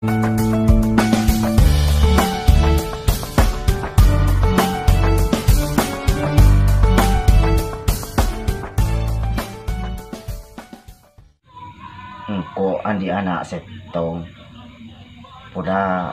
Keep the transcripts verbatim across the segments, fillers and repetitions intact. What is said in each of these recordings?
Engko' andi' ana' sèttong. Pola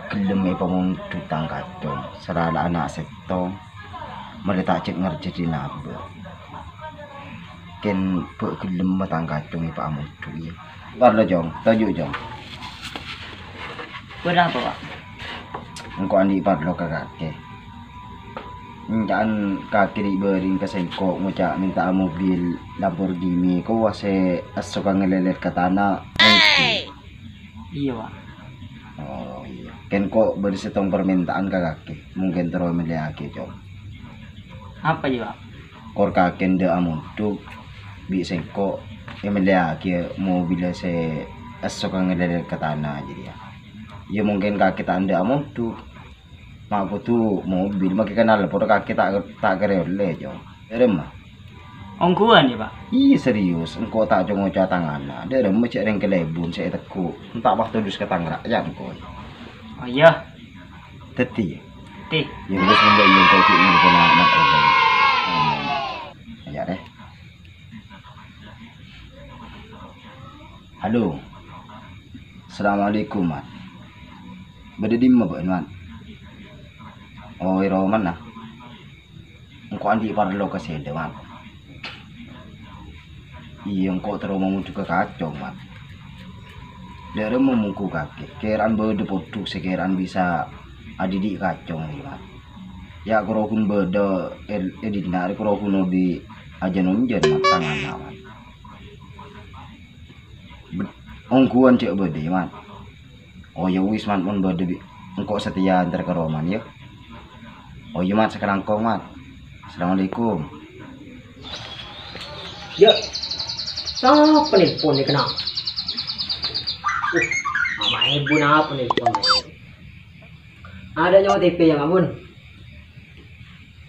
ghellem èpamondhut tang kacong, sara la ana' sèttong. Malè ta' cè' ngarjâ dhinabâ. Kèng bâ' ghellem tang kacong èpamondhut, iyâ. Parlo, Cong. Toju', Cong. Bârâmpa, Pak? Engko' andi' parlo ka kakè. Enca'an kakè ri'-bâring ka sèngko' ngoca' mènta'a mobil Lamborghini kowa sè èsoka ngalèlèr ka tana. Iyâ, Pak. Oh, iyâ. Kèng ko' bâdâ sèttong parmènta'an ka kakè. Mungkin terro èmellèyaghi, Cong. Apa, iyâ, Pak? Kor kakè endâ' amondhut, bi' sèngko' èmellèyaghi mobilla sè èsoka ngalèlèr ka tana jârèya. Iyâ, mungkin kakè ta' endâ' amondhut. Ma' kodhu mobil, makè kenal, padâ kakè ta', ta' kèra ollè, Cong. Dâremma? Ongghuwân, yâ, Pak? Iyâ, serius. Engko' ta' co-ngoca tang ana'. Dâremma cè' rèng kalèbun sè ètegghu'. Enta' pas todus ka tang ra'yat engko'. Oh, iyâ. Dhâddhi, yâ? Dhâddhi. Yâ, wis, monggo, iyâ, engko' ghi' nelpon amat, yâ. Yâ, deh. Halo. Assalamualaikum, Mat. Bâdâ dimma bâ'na, Mat? Oh, è romana. Engko' andi' parlo ka sèdhâ, Mat. Iyâ, engko' terro mamondhut ka kacong, Mat. Dâremma mongghu kakè, kèra'an bâdâ pondhut sè kèra'an bisa adhidhi' kacong, Mat. Yâ, koro ghun bâdâ è, è dinna' rè koro ghun obi' ajân-onjân, Mat, tang ana', Mat. Bed-, ongghuwân cè' bâdâ, Mat. Oh, yâ wis, Mat, mon bâdâ bi' engko' satèya entar ka romana, yâ. Oh, iyâ, Mat, sakalangkong, Mat. Assalamualaikum. Yâ, sapa nelpon nèka, na'? Uh, Mama Ibu napa nelpon? Ada nyawa T V ya, Bun?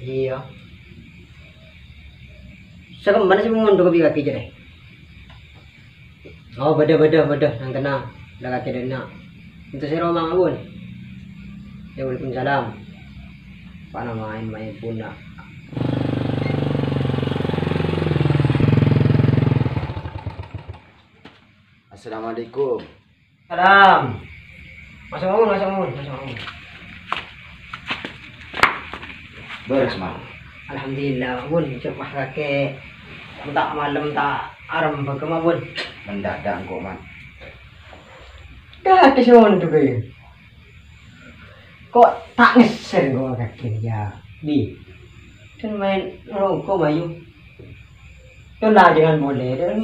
Iyâ. Sakemma sè mon mondhut ka kakè jârèya? Oh, bâdâ, bâdâ, bâdâ, nang kennang, la kakè dâ' enna'. Ènto sè roma, Bun. Ya, waalaikumsalam. Apa namanya main punna? Assalamualaikum. Salam. Maso', Bun, maso', Bun, maso', Bun. Bârâs, Mat. Alhamdulillah, Bun. Cè' pas kakè enta' malem ta' arembhâghâ, Bun. Mendadak engko', Mat. Kakè sè mondhut, yâ. Ko' ta' ngèssèr ko' kakè, yâ. Bi. Kan main rongko, mayu. Kan lajângan polè, kan.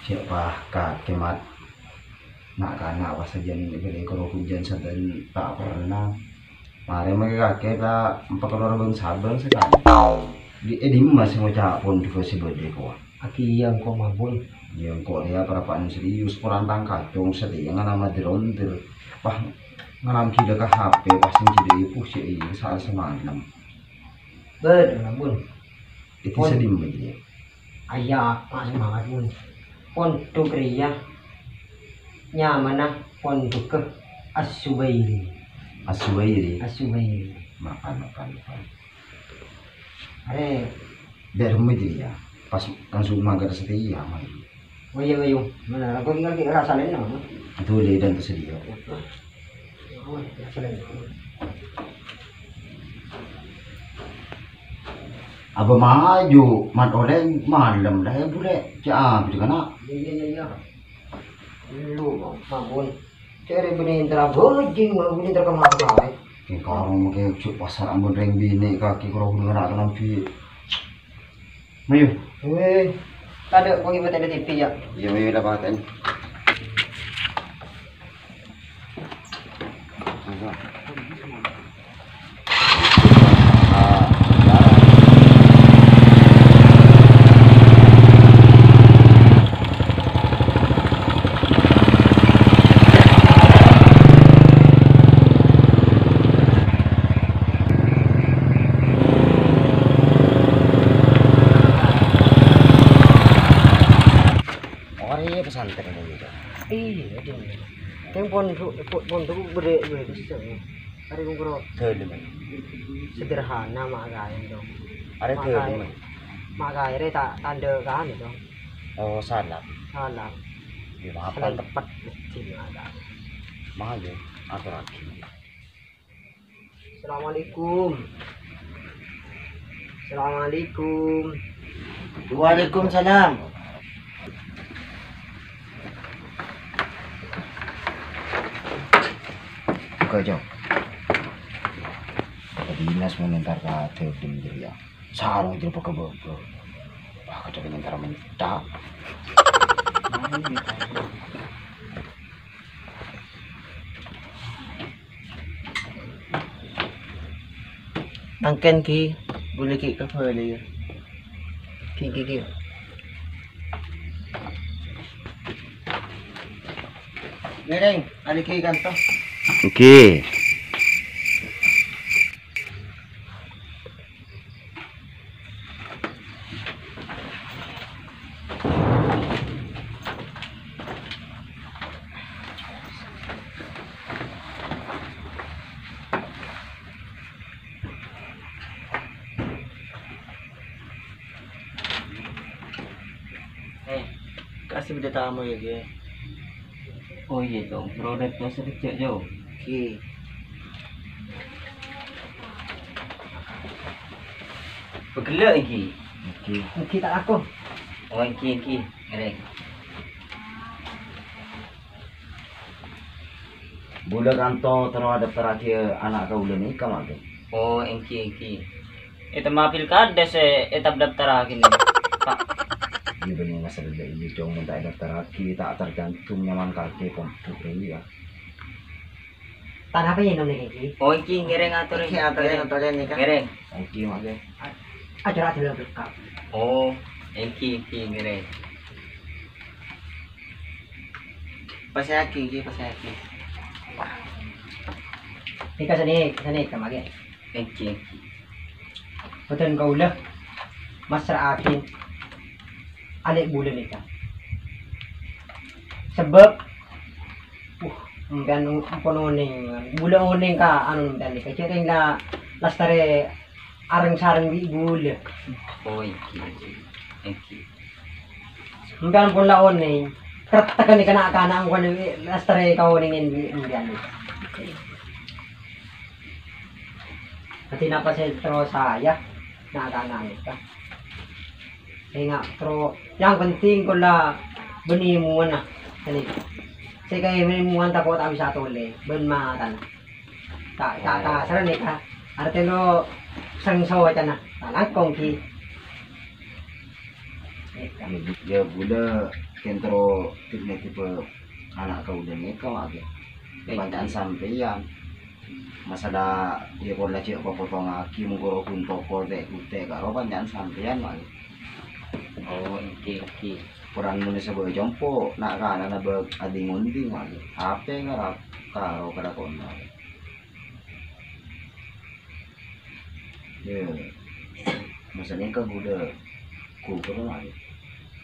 Siapa kakè, Mat? Na'-kana' pas sajân bâdâ è koro ghun jân sadân ta' pernah. Marè makè kakè ta' èpakalowar bâng-sabâng sakalè. Di, è dimma sè ngoca' pondhut sè bâdâ kowa? Akiyâ engko' mabun. Yâ, engko' rèya parappa'na serius, korang tang kacong satèya nganama der-onder. Pas nganam gila ka H P, pas sè gila ibu sè iya, saat semalam. Bâdâ, Bun. Itu Pon- sedih, Bun, ya? Ayya, Pak, semangat, Bun. Pondhuk rèya nyamana Pondhugghâ As-Subairi. As-Subairi? As-Subairi. Makan, makan, makan. Arè. Dâ' remma jârèya. Pas langsung mangkat satèya, Bun. Oh iya, iya. Mana? Aku tinggal di rasa lain, no? Itu le dan tersedia. Oh, rasa lain. Apa maju, mat oleng malem dah ya, bule. Cak abis kana. Iya, iya, iya, iya. Lu, Bang. Ampun. Cere bini intera bajing, bini intera kemana, eh? Ki karo mungkin cuk pasar ampun reng bini kaki karo guna kena kena bi. Mayu. Weh, tadi aku ibu tadi T V ya. Iya, mayu lah paten. Ore pesantren ini, Cok. Iya, Cok. Yang pondok, pondok beri, beri, bisa. Hari kongkro. Dalem. Sederhana, mak kain dong. Are dalem. Mak kain, ta-, tanda kan dong. Oh, salah. Salah. Ya, apa? Selain tepat, mesti ada. Mangga, atur lagi. Assalamualaikum. Assalamualaikum. Waalaikumsalam. Buka, Jok. Kadinas mau ntar ka Teodin dulu ya. Sarung itu pakai boblo. Wah, kadang ntar mentak. Mangkèn, Ki, bulâ ghi' kabâlâ, yâ. Ki, Ki, Ki. Ngèrèng, alèkè kanto. Ngghi. Eh, kasih beda tamu ya, Ge. Oh iya, Cong. Produk tuh sekejap, Cong. Oke. Peggelek iki. Oke. Oke, tak laku. Oh, iki, iki. Ngèrèng. Bulâ kanto terro adhâftarraghi ana' kaulâ nèka, Mak, Ge. Oh, èngghi, èngghi. È temma pilkada sè èdhâftarraghi nèka, Pak. Iyâ, bânnè masalah iyâ, Cong, mon ta' èdhâftarraghi, ta' tercantum nyamana kakè pondhuk rèya. Tana apa ya, Nom, nèka, èngghi? Oh, èngghi, ngèrèng ator. Èngghi, ator, ator, nèka. Ngèrèng. Èngghi, Mak, Ge. A-, acara dulu, Kak. Oh, èngghi, èngghi, ngèrèng. Pasèyaghi, èngghi, pasèyaghi. Nèka sènè, sènè, Kak, Mak, Ge. Èngghi, èngghi. Bhâdhân kaulâ masra'aghi alè' bulâ nèka. Sabâb, uh, sampèyan ampon onèng, bulâ onèng ka anu sampèyan nèka. Jhâ' rèng la-, lastarè areng-sareng bi' bulâ. Oh, èngghi, èngghi. Sampèyan pon la onèng, krettek nèka na'-kana' ampon lastarè kaonèngan bi' sampèyan nèka. Dhâddhi napa sè terro saya, na'-kana' nèka. Enga' terro, yang penting kaulâ bânnè mowana, ghânèka. Sè kaè bânnè mowana tako' ta' bisa tolè, bân matana. Ta', ta', ta' sèrana nèka, artèna sengso wacana, ta' langkong, Ki. Nèka. Yâ, bulâ kèng terro tip-, nètèp ana' kaulâ nèka, Mak, Ge. Pancèn sampèyan. Masalah, yâ, pon la cè' papotongaghi, mongko ro ghun toko tè'-kutè' karo pancèn sampèyan, Mak, Ge. Oh, èngghi, èngghi. Poran mon sabâ compo', na'-kana'na bâ' ading-onding, Mak, Ge. Apè ngara-, karo kalakowanna, Mak, Ge. Yâ, masalah nèka bulâ gugur, Mak, Ge.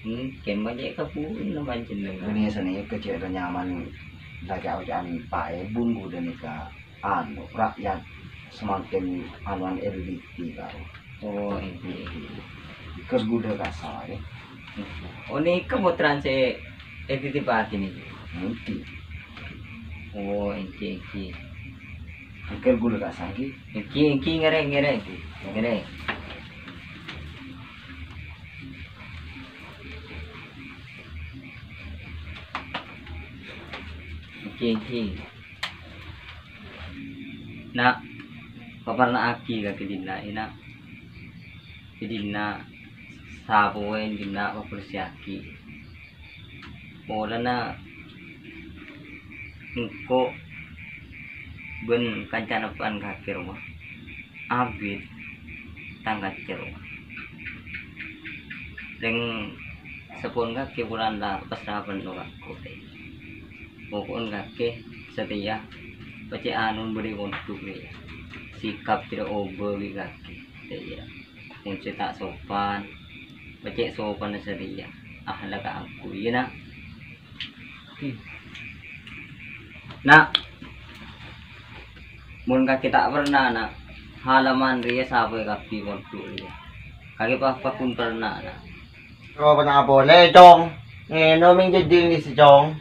Hmm, kèng ma' cè' kabunna panjhennengngan. Ghânèka sanèka cè' ra nyaman la ca'-oca'an Pak Ebun bulâ nèka, anu, rakyat semakin anuan èdhidhiki karo. Oh, èngghi, èngghi. Ghâs bulâ kassa', Mak, Ge. Oh, nèka pottrana sè èdhidhikkaghi nèka? Èngghi. Oh, èngghi, èngghi. Ghâs bulâ kassa', Ge. Èngghi, èngghi, ngèrèng, ngèrèng. Ngèrèng. Èngghi, èngghi. Na', paparna'aghi ka dinna', è, Na'. È dinna' sapoè dinna' pabersèyaghi. Polana engko' bân kancana pan kakè rowa abit tang kacè rowa. Rèng seppon kakè polana la pas rapen rowa kote. Poko'en kakè satèya pacè' anu bâdâ è pondhuk rèya. Sikap tidak obâ bi' kakè satèya. Mon sè ta' sopan, pacè' sopanna satèya. Akhlak kaangghuy, iyâ, Na'? Oke. Na', mon kakè ta' pernah, na', halaman rèya sapoè kabbhi mondhuk rèya. Kakè pa-, paggun pernah, na'. Ro pernah polè, Cong. Ngènom jhâ' dhing sè, Cong.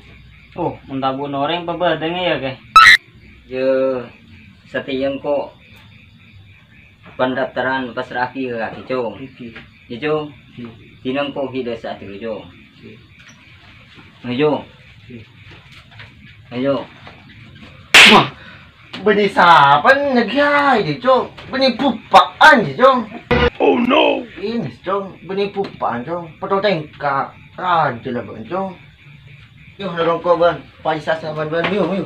Oh, mon tabu'na orèng pabâdâna yâ, Kè? Yâ, satèya engko' Pendaftaran pasra'aghi ka kakè, Cong. Ghi. Yâ, Cong. Ghi. Dina engko' ghi' dâ' sa'at ghâllu, Cong. Ghi. Ayo. Ghi. Ayo. Wah, bânnè sapa nèka, Cong? Bânnè bupa'an, Cong. Oh, no. Ini, Cong. Bânnè bupa'an, Cong. Pètto tèngka'. Rajâ la, bân, Cong. Yu, noro' engko', bân. Paisa sè bân, bân. Yu, yu.